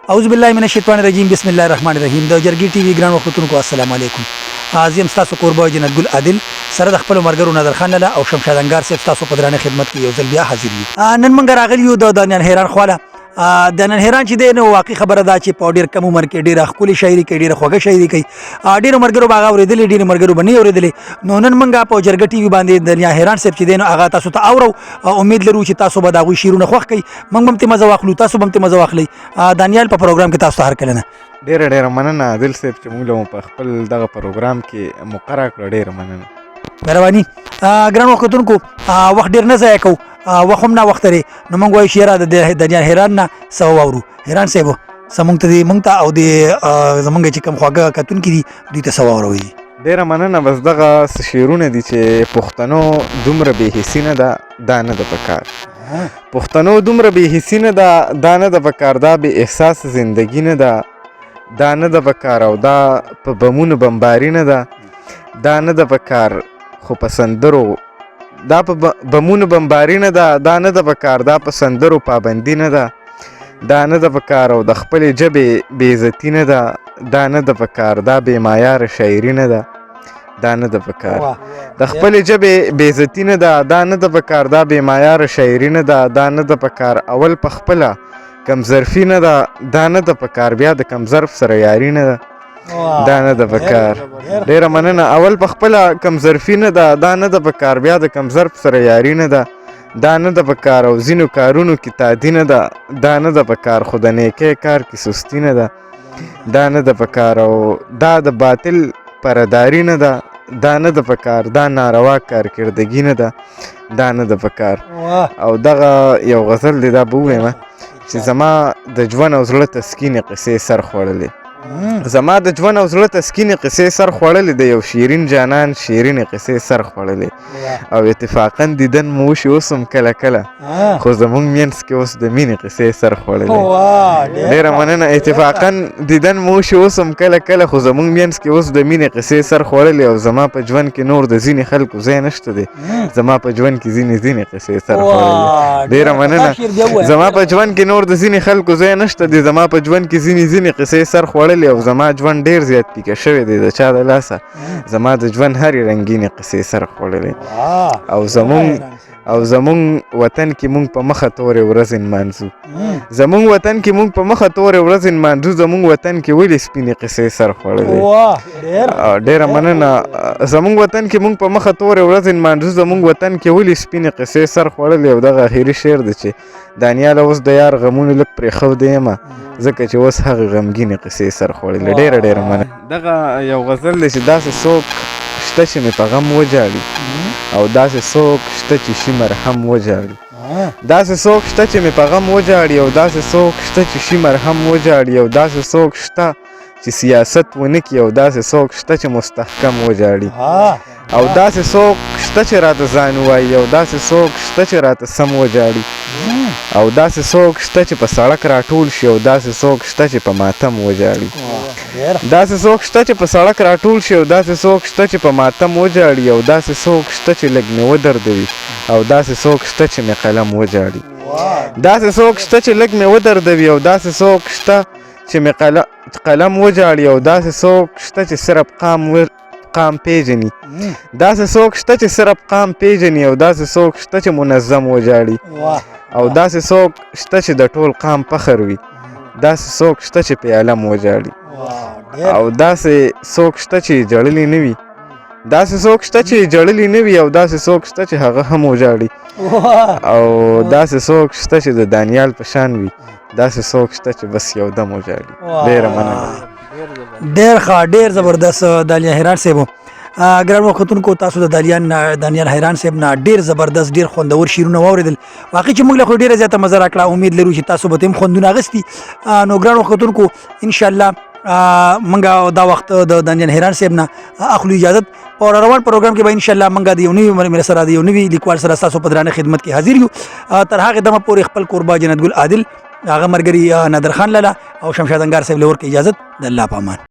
اعوذ بالله من الشیطان الرجیم، بسم الله الرحمن الرحیم. د جرګې ټي وي ګران وختونکو، السلام علیکم. زه یم ستاسو کوربه جنت ګل عادل، سره د خپل مرګرو نظر خان لالا او شمشاد انګار صاحب تاسو په درانه خدمت کې یو ځل بیا حاضر یو. نن موږ راغلي یو د دانیال حیران خواله. دانیال حیران چې دی نو واقعي خبره ده چې په ډېر کم عمر کې ډېره ښکلې شاعري کوي، ډېره خوږه شاعري کوي. ډېرو ملګرو به هغه اورېدلې، ډېرو ملګرو به نه اورېدلې. نو نن موږ په جرګه ټي وي باندې دانیال حیران صاحب چې دی نو هغه تاسو ته اورو. امید لرو چې تاسو به د هغوی شعرونه خوښ کړئ. موږ هم ترې مزه واخلو، تاسو به هم ترې مزه واخلئ. دانیال، په پروګرام کې تاسو ته هرکلی نه. ډیره ډیره مننه عادل صاحب چې موږ له په خپل دغه پروګرام کې مقرر کړ، ډیره مننه. مهرباني. ګران وختونکو، وخت ډیر نه ضایع کوو، وخت هم نا وخت لري، نو موږ وایو چې یاره د دانیال حیران نه څه واورو. حیران صاحب، څه موږ ته دې، موږ ته او د زمونږ چې کوم خواږه کتونکي دي دوی ته څه واوروي؟ ډیره مننه. بس دغه څه شعرونه دي چې پښتنو دومره بې حسي نه ده، دا نه ده پکار. پښتنو دومره بې حسي نه ده، دا نه ده پکار. دا بې احساس زندگی نه ده، دا نه ده پکار. او دا په بمونو بمباری نه ده، دا نه ده پکار. خو په سندرو دا په بمونو بمباری نه ده، دا نه ده پکار. دا په سندرو پابندي نه ده، دا نه ده پکار. او د خپلې ژبې بې عزتي نه ده، دا نه ده پکار. دا بې معیاره شاعري نه ده، دا نه ده پکار. د خپلې ژبې بې عزتي نه ده، دا نه ده پکار. دا بې معیاره شاعري نه ده، دا نه ده پکار. اول په خپله کم ظرفي نه ده، دا نه ده پکار. بیا د کم ظرف سره یاري نه ده، دا نه ده پکار. ډیره مننه. اول په خپله کم ظرفي نه ده، دا نه ده پکار. بیا د کم ظرف سره یاري نه ده، دا نه ده پکار. او ځینو کارونو کې تادي نه ده، دا نه ده پکار. خو د نیکۍ کار کې سستی نه ده، دا نه ده پکار. او دا د باطل پرداري نه ده، دا نه ده پکار. دا ناروا کارکردګي نه ده، دا نه ده پکار. او دغه یو غزل دی، دا به ووایم چې زما د ژوند او زړه تسکینې قصې سر خوړلې، زما د ژوند او زړه تسکینې قصې سر خوړلې، د یو شیرین جانان شیرینې قصې سر خوړلې. او اتفاقا دیدن مو وشي اوس هم کله کله، خو زمونږ مینځ کې اوس د مینې قصې سر خوړلې. ډېره مننه. اتفاقا دیدن مو وشي اوس هم کله کله، خو زمونږ مینځ کې اوس د مینې قصې سر خوړلې. او زما په ژوند کې نور د ځینې خلکو ځای نشته دی، زما په ژوند کې ځینې ځینې قصې سر خوړلې. ډېره مننه. زما په ژوند کې نور د ځینې خلکو ځای نشته دی، زما په ژوند کې ځینې ځینې قصې سر خوړلې. او زما ژوند ډېر زیات پیکه شوی دی د چا د لاسه، زما د ژوند هرې رنګینې قصې سر خوړلې. او زمونږ وطن کې مونږ په مخه تورې ورځې نمانځو، زمونږ وطن کې مونږ په مخه تورې ورځې نمانځو، زمونږ وطن کې ولې سپینې قصې سر خوړلې؟ ډېره مننه. زمونږ وطن کې مونږ په مخه تورې ورځې نمانځو، زمونږ وطن کې ولې سپینې قصې سر خوړلې؟ او دغه اخري شعر دی چې دانیاله اوس د یار غمونو لږ پرېښودی یم، ځکه چې اوس هغې غمګینې قصې سر خوړلې. ډېره ډېره مننه. دغه یو غزل دی چې داسې څوک شته چې مې په غم وژاړي، او داسې څوک شته چې شي مرهم وژاړي. داسې څوک شته چې مې په غم وژاړي، او داسې څوک شته چې شي مرهم وژاړي. او داسې څوک شته چې سیاست ونه کړي، او داسې څوک شته چې مستحکم وژاړي. او داسې څوک شته چې راته ځان ووایي، او داسې څوک شته چې راته سم وژاړي. او داسې څوک شته چې په سړک راټول شي، او داسې څوک شته چې په ماتم وژاړي. داسې څوک شته چې په سړک راټول شي، او داسې څوک شته چې په ماتم وژاړي. او داسې څوک شته چې لږ مې ودردوي، او داسې څوک شته چې مې قلم وژاړي. داسې څوک شته چې لږ مې ودردوي، او داسې څوک شته چې مې قلم وژاړي. او داسې څوک شته چې صرف قام پیژني، داسې څوک شته چې صرف قام پیژني، او داسې څوک شته چې منظم وژاړي. او داسې څوک شته چې د ټول قام فخر وي، داسې څوک شته چې په علم وژاړي. او داسې څوک شته چې ژړلي نه وي، داسې څوک شته چې ژړلي نه وي، او داسې څوک شته چې هغه هم وژاړي. او داسې څوک شته چې د دانیال په شان وي، داسې څوک شته چې بس یو دم وژاړي. ډېره مننه. ډېر ښه، ډېر زبردست دانیال حیران صاحب. ګران وختونکو، تاسو د دانیال حیران صاحب نه ډېر زبردست، ډېر خوندور شعرونه واورېدل. واقعي چې موږ له خو ډېره زیاته مزه راکړه. امید لرو چې تاسو به هم خوندونه اخیستي. نو ګران وختونکو، ان شاء الله منګه دا وخت د دانیال حیران صاحب نه اخلو اجازه. په روان پروګرام کې به ان شاء الله منګه د یو نوي مل سره، د یو نوي لیکوال سره تاسو په درانه خدمت کې حاضر یو. تر هغه دمه پورې خپل کوربه جنت ګل عادل، هغه مرګري نادر خان لالا او شمشاد انګار صاحب لور کې اجازه. د الله په امان.